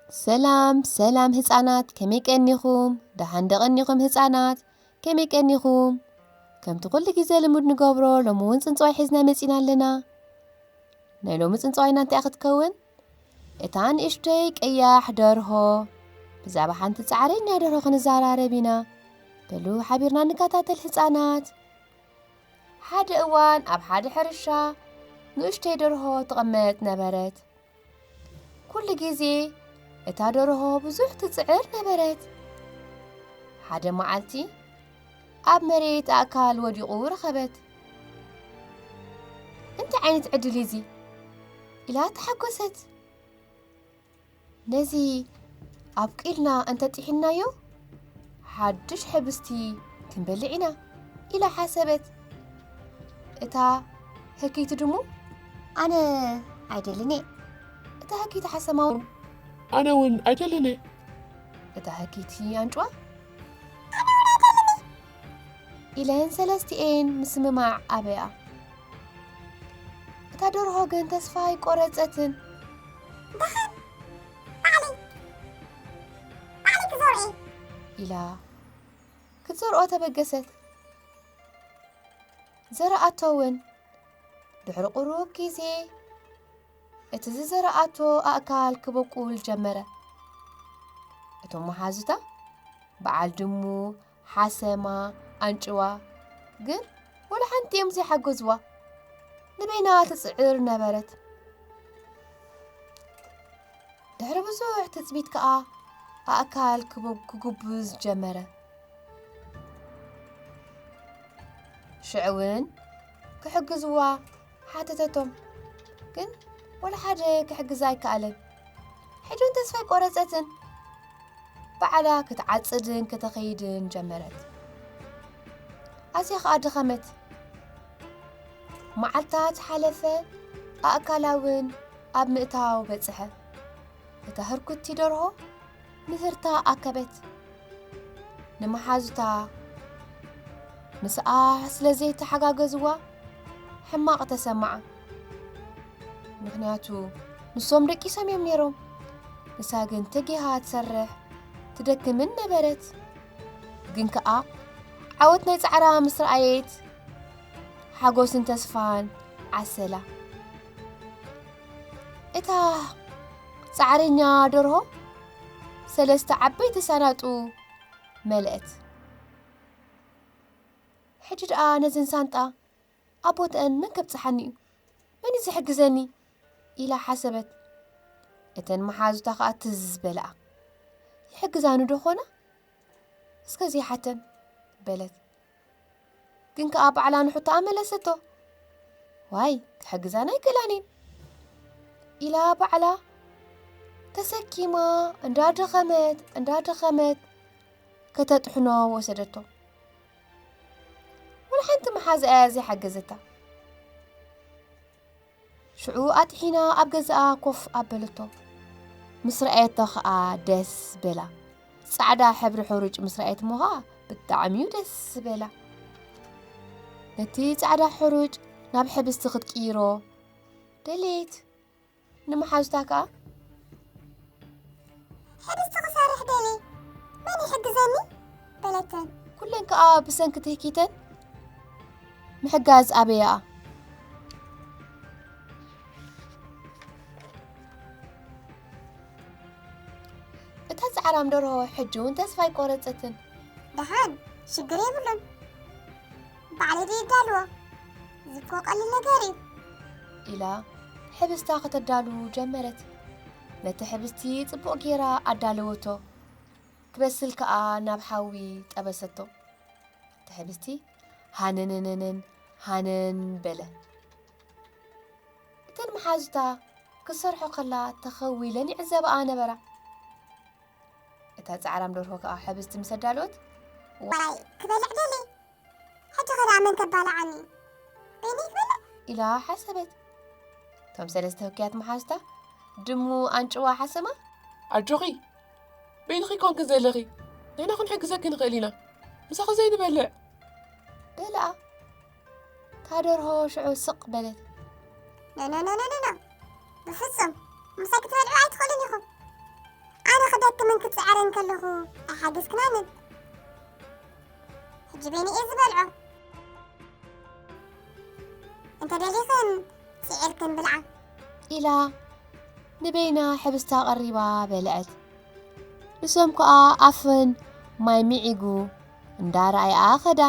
ሰላም ሰላም ህፃናት፣ ከመይ ቀኒኹም? ደሓን ደቐኒኹም ህፃናት? ከመይ ቀኒኹም? ከምቲ ኩሉ ግዜ ልሙድ ንገብሮ፣ ሎሚ እውን ፅንፅዋይ ሒዝና መፂና ኣለና። ናይ ሎሚ ፅንፅዋይና እንታይ ክትከውን? እታ ንእሽተይ ቀያሕ ደርሆ። ብዛዕባ ሓንቲ ፃዕረኛ ደርሆ ክንዘራረብ ኢና። በሉ ሓቢርና ንከታተል ህፃናት። ሓደ እዋን ኣብ ሓደ ሕርሻ ንእሽተይ ደርሆ ትቕመጥ ነበረት። ኩሉ ግዜ እታ ደርሆ ብዙሕ ትጽዕር ነበረት። ሓደ መዓልቲ ኣብ መሬት ኣእካል ወዲቑ ረኸበት። "እንታይ ዓይነት ዕድል እዚ?" ኢላ ተሓጎሰት። "ነዚ ኣብቂልና እንተጢሒናዮ ሓድሽ ሕብስቲ ክንበልዕ ኢና" ኢላ ሓሰበት። እታ ህክይቲ ድሙ፣ "ኣነ ኣይደልን እየ።" እታ ህክይቲ ሓሰማ እውን፣ "ኣነ እውን ኣይደልን እየ።" እታ ህክይቲ ኣንጭዋ፣ "ኣነ እውን ኣይደልን እየ" ኢለን ሰለስቲኤን ምስምማዕ ኣበያ። እታ ደርሆ ግን ተስፋ ኣይቆረጸትን። "ደሓን ባዕለይ፣ ባዕለይ ክዘርኦ እየ" ኢላ ክትዘርኦ ተበገሰት። ዘርኣቶ እውን። ድሕሪ ቁሩብ ግዜ እቲ ዝዘርኣቶ ኣእካል ክበቁል ጀመረ። እቶም መሓዙታ፣ በዓል ድሙ፣ ሓሰማ፣ ኣንጭዋ፣ ግን ወላ ሓንቲ እዮም ዘይሓገዝዋ። ንበይና ትጽዕር ነበረት። ድሕሪ ብዙሕ ትጽቢት ከኣ ኣእካል ክቡ-፣ ክጉብዝ ጀመረ። ሽዑ እውን ክሕግዝዋ ሓተተቶም፣ ግን ወላ ሓደ ክሕግዛ ኣይከኣለን። ሕጂ እውን ተስፋ ኣይቆረጸትን። ባዕላ ክትዓጽድን ከተኸይድን ጀመረት። ኣዝያ ኸኣ ደኸመት። መዓልታት ሓለፈ፣ ኣእካላ እውን ኣብ ምእታው በጽሐ። እታ ህርኩቲ ደርሆ ምህርታ ኣከበት። ንመሓዙታ ምስኣ ስለ ዘይተሓጋገዝዋ ሕማቕ ተሰምዓ። ምኽንያቱ ንሶም ደቂሶም እዮም ነይሮም። ንሳ ግን ተጊሃ ትሰርሕ፣ ትደክምን ነበረት። ግን ከኣ ዓወት ናይ ጻዕራ ምስ ረኣየት ሓጎስን ተስፋን ዓሰላ። እታ ጻዕረኛ ደርሆ ሰለስተ ዓበይቲ ሳናጡ መልአት። ሕጂ ደኣ ነዘን ሳንጣ ኣብ ቦትአን መን ከብጽሓኒ እዩ? መን እዩ ዝሕግዘኒ? ኢላ ሓሰበት። እተን መሓዙታ ኸኣ ትዝ በልኣ። ይሕግዛኒ ዶ ኾና? እስከ ዘይሓተን በለት። ግን ከኣ ባዕላ ንሕቶኣ መለሰቶ። ዋይ፣ ክሕግዛን ኣይክእላን እየን ኢላ ባዕላ ተሰኪማ እንዳደኸመት፣ እንዳደኸመት ከተጥሕኖ ወሰደቶ። ወላ ሓንቲ መሓዛኣ እያ ዘይሓገዘታ። ሽዑ ኣጥሒና ኣብ ገዛኣ ኮፍ ኣበለቶ። ምስ ረኣየቶ ኸኣ ደስ በላ። ጻዕዳ ሕብሪ ሕሩጭ ምስ ረኣየት እሞ ኸኣ ብጣዕሚ እዩ ደስ በላ። ነቲ ጻዕዳ ሕሩጭ ናብ ሕብስቲ ክትቅይሮ ደለየት። ንመሓዙታ ከኣ፣ "ሕብስቲ ክሰርሕ ደልየ፣ መን ይሕግዘኒ?" በለተን። ኩለን ከኣ ብሰንኪ ትህኪተን ምሕጋዝ ኣበያኣ። እታ ጻዕራም ደርሆ ሕጂ እውን ተስፋ ኣይቆረጸትን። "ደሓን፣ ሽግር የብሉን፣ ባዕለይ ደይዳልዎ፣ እዚ እኮ ቀሊል ነገር እዩ" ኢላ ሕብስታ ከተዳሉ ጀመረት። ነቲ ሕብስቲ ጽቡቕ ጌራ ኣዳለወቶ። ክበስል ከኣ ናብ ሓዊ ጠበሰቶ። እቲ ሕብስቲ ሃነነነነን ሃነን በለ። እተን መሓዙታ ክሰርሖ ከላ ተኸዊለን ይዕዘባኣ ነበራ። እታ ጻዕራም ደርሆ ከኣ ሕብስቲ ምስ ኣዳለወት፣ "ዋይ ክበልዕ ደልየ፣ ሕጂ ኸ ደኣ መን ከባልዓኒ? በይነይ ክበልዕ?" ኢላ ሓሰበት። እቶም ሰለስተ ህኩያት መሓዙታ፣ ድሙ፣ ኣንጭዋ፣ ሓሰማ፣ "ኣጆኺ፣ በይንኺ ኮንኪ ዘለኺ፣ ንሕና ክንሕግዘኪ ንኽእል ኢና። ምሳኺ ዘይንበልዕ?" በልኣ። እታ ደርሆ ሽዑ ስቕ በለት። "ኖ፣ ኖ፣ ኖ፣ ኖ፣ ኖ፣ ኖ። ብፍጹም ምሳይ ክትበልዑ ኣይትኽእሉን ኢኹም። ሕክምን ክጽዓረን ከለኹ ኣይሓገዝክናንን። ሕጂ በይነ እየ ዝበልዖ። እንተ ደሊኽን ጽዒርክን ብልዓ። ኢላ ንበይና ሕብስታ ቀሪባ በልዐት። ንሶም ከኣ ኣፈን ማይ ሚዒጉ እንዳረኣይኣ ኸዳ።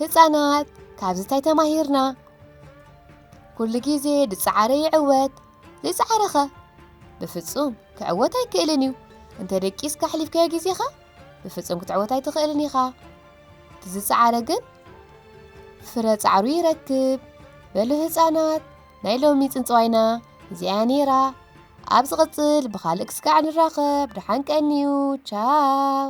ህጻናት ካብዚ እንታይ ተማሂርና? ኩሉ ግዜ ዝጸዓረ ይዕወት፣ ዘይጸዓረኸ ብፍጹም ክዕወት ኣይክእልን እዩ። እንተ ደቂስካ ኣሕሊፍካዮ ግዜኻ ብፍጹም ክትዕወት ኣይትኽእልን ኢኻ። እቲ ዝጸዓረ ግን ፍረ ጻዕሩ ይረክብ። በሉ ህጻናት፣ ናይ ሎሚ ጽንጽዋይና እዚኣ ነይራ። ኣብ ዝቕጽል ብኻልእ ክስጋዕ ንራኸብ። ደሓን ቀንዩ። ቻው።